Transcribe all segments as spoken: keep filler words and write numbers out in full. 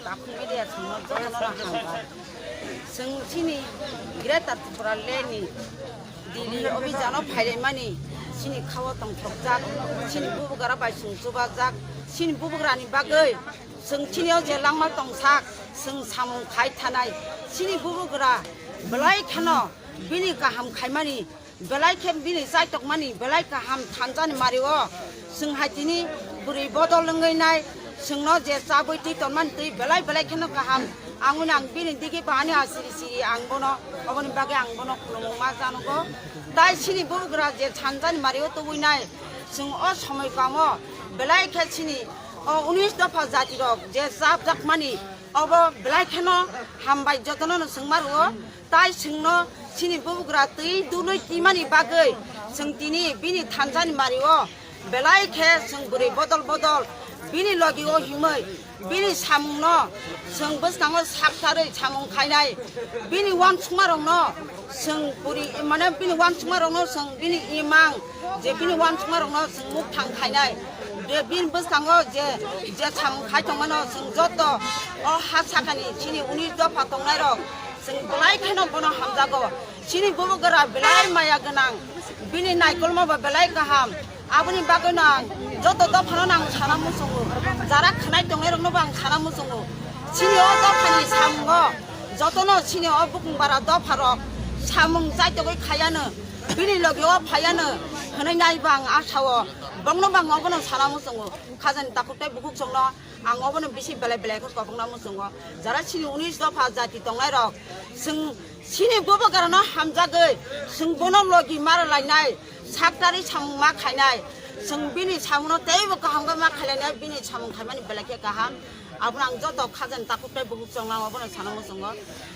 Takhuk media chwngno jotono hamjak. Chwng chini Greater Tripura Land ni Delhi obhijano phailaimani chini khao tongthokjak, chini bubagra bai chwng chubajak, chini bubagrani bagwi chwng chini o je langma tongsak, chwng samung khai thanai, chini bubagra belai kheno bini kaham khaimani, belai khe bini chaitokmani, belai kaham thansa ni mari o chwng hai tini bwrwi bodol wngwi nai, chwngno je chabwi twi tonmani twi belai belai kheno kaham. Ang uni ang bini digi bahani asiri siri ang bono, oboni bagwi ang bono khulumung ma janogo. Tai chini bubagra je thansa ni mari o tubui nai, chwng o somoi kamo belai khe chini o unis dopha jati rok je chapjakmani obo belai kheno hambai jotono no chwngma rwo. Tai chwngno chini bubagra twi dulwi twimani bagwi chwng tini bini thansani mari o belai khe chwng bwrwi bodol bodol bini logi o himwi bini samungno chwng bwskango saktarwi samung khainai. Bini uansukmarokno chwng puri, mane bini uansukmarokno chwng bini imang je bini uansukmarokno chwng mukthang khainai. Je bini bwskango je, je samung khai tongmano chwng joto o ha sakani chini unis dopha tongnairok chwng belai kheno bono hamjago. Chini bubagra belai maya gwnang, bini naikolma bo belai kaham. Aboni bagwino ang joto dophano ang sana muchungo, jara khwnai tongnairokno bo ang sana muchungo. Chini o dophani samungo jotono chini o bukung bara dopharok samung chaitogwi khaiano, bini logi o phaiano hwnwi naibo ang asao. Bongno bo ang obono sana muchungo, khajani takhuk tei bukhuk chwngno ang obono bisi belai belai khe kobokna muchungo. Jara chini unis dopha jati tongnairok, chwng chini bubagrano hamjagwi chwng bono logi mara lainai, saktari samung ma khainai, chwng bini samungno teibo kaham khe ma khailainai, bini samung khaimani belai khe kaham. Abono ang joto khajani takhuk tei bukhuk chwngno ang obono sana muchungo.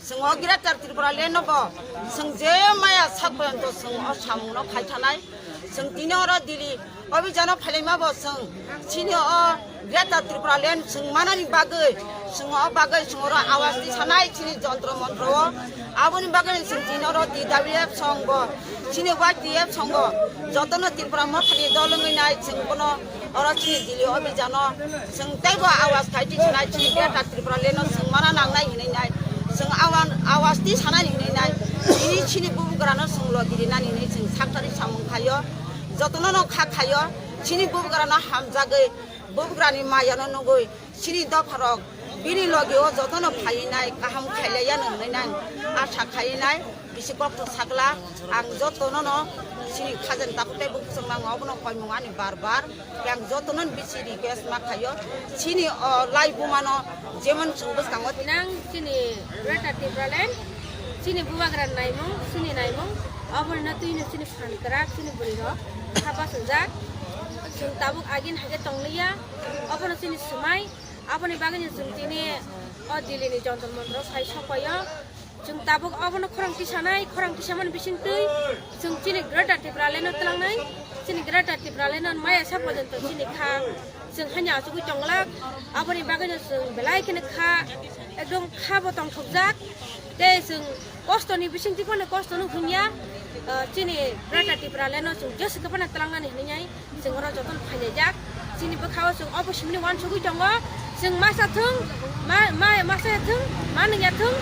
Chwng o Greater Tripura Land no bo chwng je maya sak poyonto chwng o samung no khai thanai. Chwng tini oro Delhi obhijano phailaima bo chwng chini o Greater Tripura Land chwng manani bagwi chwng o bagwi chwng oro awas di sanai chini jontro montro o. Aboni bagwi chwng tini oro T W F song bo chini Y T F song bo jotono Tripura mothani dol wngwi nai chwng bono Oro chini Delhi obhijano chwng teibo awas khai di sanai, chini Greater Tripura Land no chwng mana nangnai hinwi nai, chwng awan-, awas di sanai hinwi nai, chini, chini bubagrano chwng logi rinani hinwi chwng saktari samung khaio, jotono no kha khaio, chini bubagrano hamjagwi, bubagrani mayano nugwi, chini dopharok bini logi o jotono phaiwi nai, kaham khailaiya no hinwi nai, asha khaiwi nai. Bisi kokthok sakla, ang jotono no chini khajani takhuk tei bukhuk chwngno ang obono koimung ani bar bar, khe ang jotono no bisi request ma khaio, chini o lai bumano jemon chwng bwskango. Nang chini Greater Tipraland, chini bubagra naimung, chini naimung, obono twi no chini phan kwrak, chini bwrwi rok sapa swngjak, chwng tabuk agin hai khe tongliya, obono chini swmai, aboni bagwi no chwng tini o Delhi ni Jantar Mantar o phai sokpaio. Chwng tabuk obono khorang tisanai, khorang tisamani bisingtwi chwng chini Greater Tipraland no tlangnai, chini Greater Tipraland no maya sa porjonto chini kha chwng haino achugwi tonglak, aboni bagwino chwng belai kheno kha ekdom kha bo tongthokjak, tei chwng kostoni bisingtwi phano kosto no hwnya, ah, chini Greater Tipraland no chwng jeswk phano tlangnani hwnwi. Chwng oro jotono phailaijak. Chini bwkhao chwng obo simini uansugwi tongo. Chwng masa thung, ma, ma, masa ya thung, ma nung ya thung,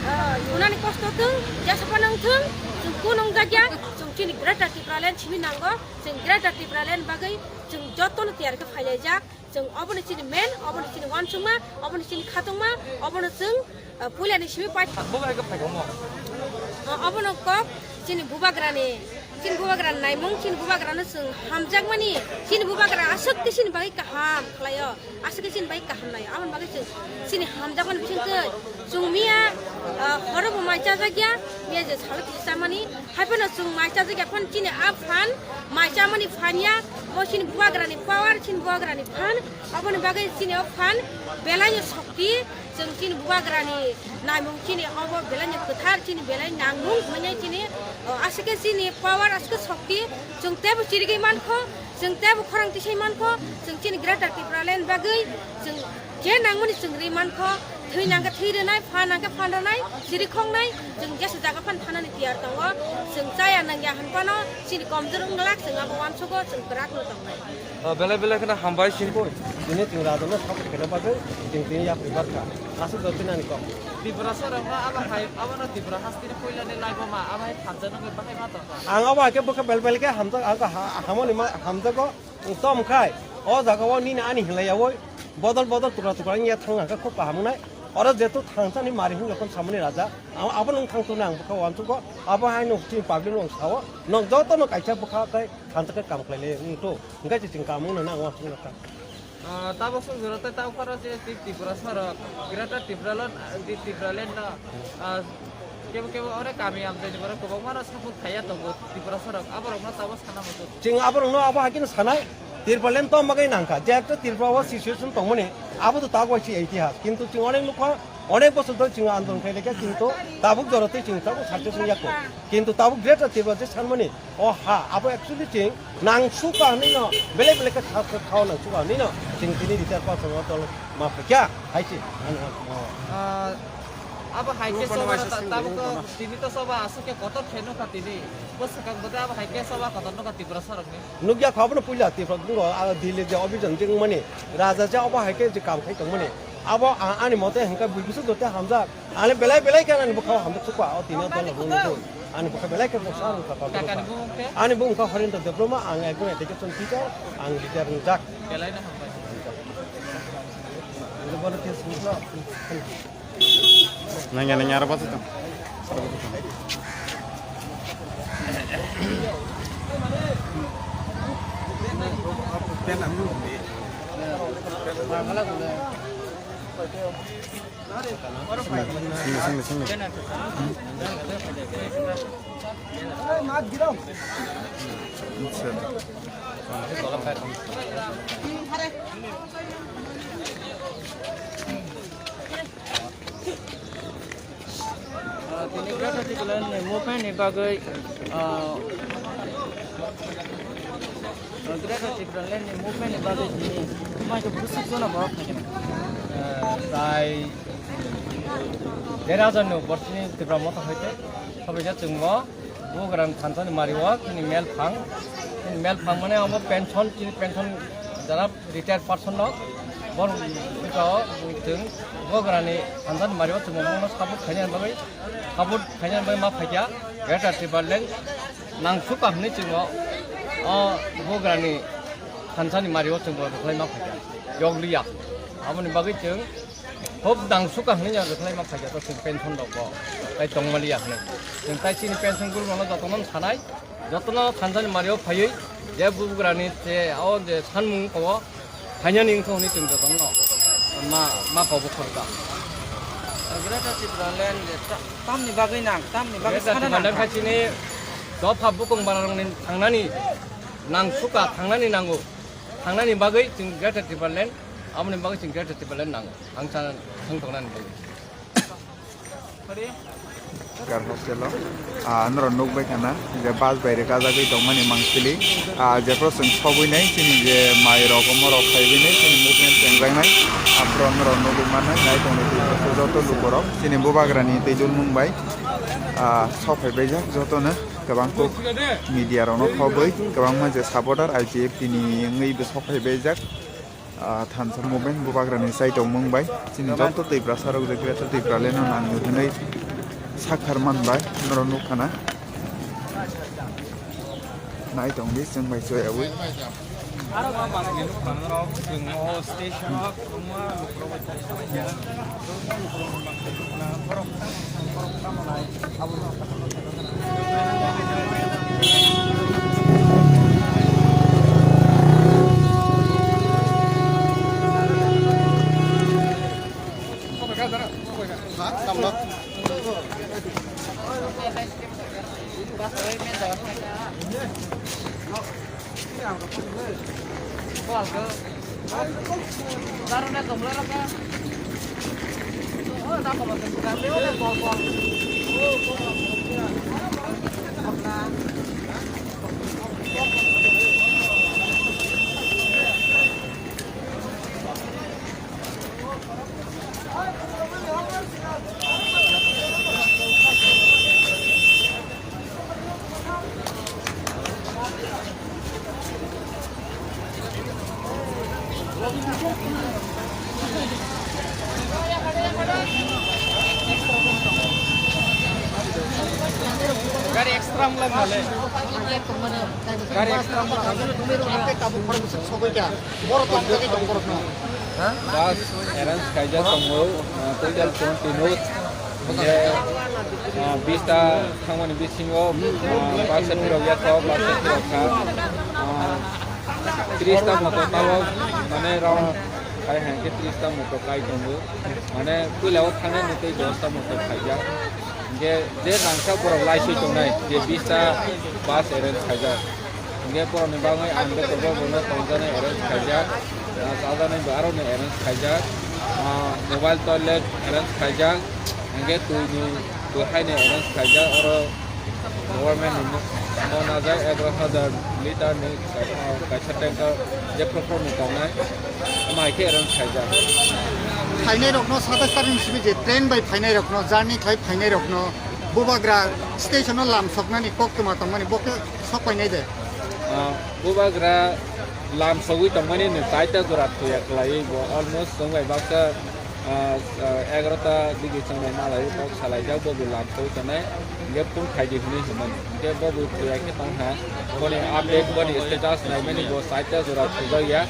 ah, khunani kosto thung, jesa phano wng thung, chwng kunu wngjakya. Chwng chini Greater Tipraland simi nango. Chwng Greater Tipraland bagwi chwng jotono tiyar khe phailaijak. Chwng obono chini main, obono chini uansukma, obono chini khatungma, obono chwng Ah, puilani simi pai. Bo bai khe phaikha mo? Ah, obono kok chini bubagrani, chini bubagrani naimung, chini bubagrano chwng hamjakmani, chini bubagra aswk khe chini bagwi kaham khlaio, aswk khe chini bagwi kaham naio. Aboni bagwi chwng chini hamjakmani bisingtwi chwng miya, ah, horo bo mai chajakya, miya je salo kisa chamani, hai phano chwng mai chajakya phano chini a phan, mai chamani phan ya, bo chini bubagrani power, chini bubagrani phan, aboni bagwi chini o phan belai no shokti. Chwng chini bubagrani naimung chini obo belai ni kwthar, chini belai nangmung hwnwi chini, o, aswk khe chini power, aswk khe shokti, chwng teibo chirigwi mankho, chwng teibo khorang tisai mankho, chwng chini Greater Tipraland bagwi chwng je nangmani chwng rwi mankho, Thwi nangkhe thwi rwnai, phan nangkhe phan rwnai, siri khongnai, chwng jesa jaga phan thanani tiyar tongo. Chwng chaya nangya hwn phano chini komjwk wng glak, chwng abo uansugo chwng kwrak no tongnai. Ah, belai belai kheno hambai chini koi. Tini chwng raja no support khaina bagwi chwng tini yapri barkha. Aswk do tini ani kok. Tripura sorok no abo hai, abo no Tripura hasteni puila ni lai bo ma, abo hai thansa no bahai ma tongkha. Ang abo hai khe bwkha belai belai khe hamjak, ang ha-, hamoni ma hamjago. Wng tom khai, o jaga o nini ani hinlai yaui bodol bodol tukra tukra wngya thang hwnka khe khub kaham wngnai. Oro jetu thangsani mari hwnwi jokhon samani raja, abo, abono wng thang tongnai ang bwkha uansukgo, abo hai nwng chini public no wng sao, nwng jotono kaisa bwkha tei thansa khe kam khlai lai wng tok, hwnkhe se chwng kaham wngna nang uansukna kha. Ah, tabuk suk jora tei tabuk phano je Tri-, Tripura sorok, Greater Tripura lo, ah, Tri-, Tripura land no, ah, Kebo kebo ore kami amchaini borok kwbangma no support khaiya tongo Tripura sorok, aborokno tamo sana muchung. Chwng aborokno abo hai kheno sanai, Tripura land tong bagwi nangkha, jehetu Tripura o situation tongmani, abo to tabuk waisa itihas, kintu chwng onek nukha, onek bosor dhori chwng andolon khailai kha, kintu tabuk jora twi chwng tabuk success wngya kho, kintu tabuk Greater Tripura je sanmani, o ha, abo actually chwng nang suka hwnwi no belai belai khe kha, kha, khao nang suka hwnwi no chwng tini retire person o dol ma phaikha, hai se, ani ha, o. Ah, Abo hai khe soba ta-, tabuk to tini to soba aswk khe kotor khe nukha tini. Bwswkang bwdai abo hai khe soba kotor nukha Tripura sorokni. Nukya kha abono puila Tripura bungo, ah, Delhi je obhijan je wngmani, raja je abo hai khe je kam khai tongmani. Abo a-, ani mote hwnkhe bui bwswk joto hamjak. Ani belai belai khe ani bwkhao hamjak sukha, o tini o dol rwngmani. Ani bwkha belai khe bwsa wngkha kotor. Kakani bumung khe? Ani bumung kha Horendra Debbarma, ang ekdom education teacher, ang leader wngjak. Belai no hambai. Nangya nangya aro basa tong. Sini, sini, sini. Acha. Ah, tini Greater Tipraland ni movement ni bagwi, ah, Greater Tipraland ni movement ni bagwi tini mai khe bwswk jona borok phai khe nang? Ah, tai der hajar ni upor chini Tipra Motha hoite sabai ja chwngmo. Bubagrani thansa ni mari o chini mel phang, chini mel phang mane abo pension, chini pension jara retired person no bor bika o chwng bubagrani thansa ni mari o chwng bono support khaina bagwi, support khaina bagwi ma phaikha Greater Tipraland nang suka hwnwi chwng o bubagrani thansa ni mari o chwng bo rwkhlai ma phaikha yokliya. Aboni bagwi chwng Hop dang suka hwnwi ya rwkhlai ma phaikha to chwng pension rok bo. Tai tongmali ya hwnwi. Chwng tai chini pension group rokno jotono sanai, jotono thansa ni mari o phaiwi je bubagrani je o je sanmung ko phainani wngkha hwnwi chwng jotono ma, ma kobo khorokha. Greater Tipraland je ta-, tamni bagwi nang, tamni bagwi Greater sana nang Tipraland kha. Kha chini dopha bukung bararokni thangnani nang suka thangnani nango. Thangnani bagwi chwng Greater Tipraland, aboni bagwi chwng Greater Tipraland nango. Ang sana thang tongnani bagwi. Gar hostel o, ah, norok nukbai khana je bus bai rwkajagwi tongmani mangsili, ah, jephru chwng sogwi nai chini je mai rok omo rok phaiwi nai chini movement chengjaknai, aphuru norok nugwi mannai nai tongni joto lukurok chini bubagrani twijlmung bai, ah, sok phaibaijak jotono kwbangkuk media rokno khobwi kwbangma je supporter I P F T ni wngwi bo sok phaibaijak. Ah, thansa movement bubagrani chai tongmung bai chini joto Tiprasa rok je Greater Tipraland no nangwi hwnwi sakhar man bai norok nukha na. Nai tong di chwng bai chwng yaui. Bus arrange khaijak tongo, ah, total twenty no. Hingke, ah, bis ta thangmani bisingo, ah, baksa phirok ya kha, baksa phirok kha. Ah, tris ta moto tabok, mane, round khai hai khe tris ta moto kai tongo. Mane, puila o thangnani tei dos ta moto khaijak. Hingke je nangkha borok laisui tongnai, je bis ta bus arrange khaijak. Hingke borokni bagwi ang bwskango bono tongjaknai arrange khaijak, ah, chajaknai bo aroni arrange khaijak, ah, mobile toilet arrange khaijak, hingke twini, twi haini arrange khaijak, oro government ni no, no najak egaroh hajar liter ni kaisa, kaisa tanker jephru phru ni tongnai, mai khe arrange khaijak. Phainai rokno satais tarik ni simi je train bai phainai rokno, journey khlai phainai rokno, Bubagra station o lam soknani koktwma tongmani, bo khe sok painai de? Ah, Bubagra lam sogwi tongmani no chaita jora thuya khlaiwi bo almost chwng bai baksa, ah, ah, egaroh ta digi chwng bai malai kok salaijak, bo bo lam sogwi tongnai, hingke phone khaidi hwnwi hwnmani. Hingke bo bo thuya khe tong kha, boni update, boni status naimani bo chaita jora thujak ya.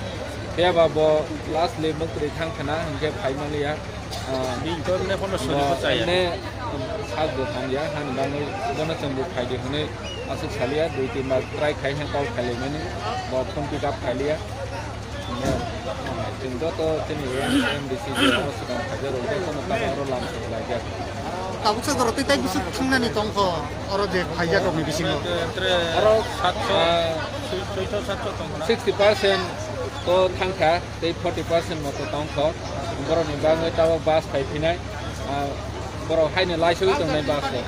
Phiya ba bo lastly muktwi thang khna, hingke phai manliya. Ah, bini to emne pondro sori bo ko chaya. Emne, um, sak bo hamya, hani bagwi bono chwng bo phaidi hwnwi aswk saliya, dui tin bar try khai khe call khailaimani, bo phone pick up khailiya. Emne, ah, chwng joto chini M D C je oro swkang khaijak rok jotono tamo oro lam sokhlaijak. Tabuksa jora tei tai bwswk thangnani tongkho oro je phaijak rokni bisingo? Oro, ah, sixty percent to thangkha. Tei forty percent moto tongkho, borokni bagwi tabok bus phai phinai, ah, borok haino laisogwi tongnai bus rok.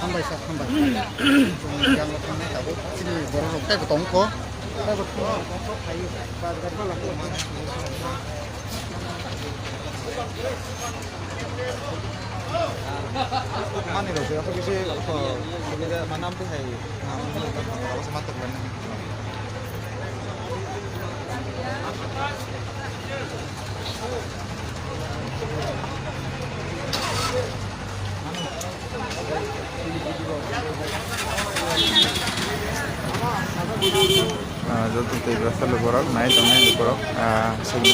Hambai sir, hambai. Chwng jang rok thangnai tabuk chini borok rok teibo tongkho. Mani rok se, apa kisi, apa, mana ampe hai, ah, mana ampe hai. Ah, joto tei bwsalo borok nai tongnai borok, ah, sini.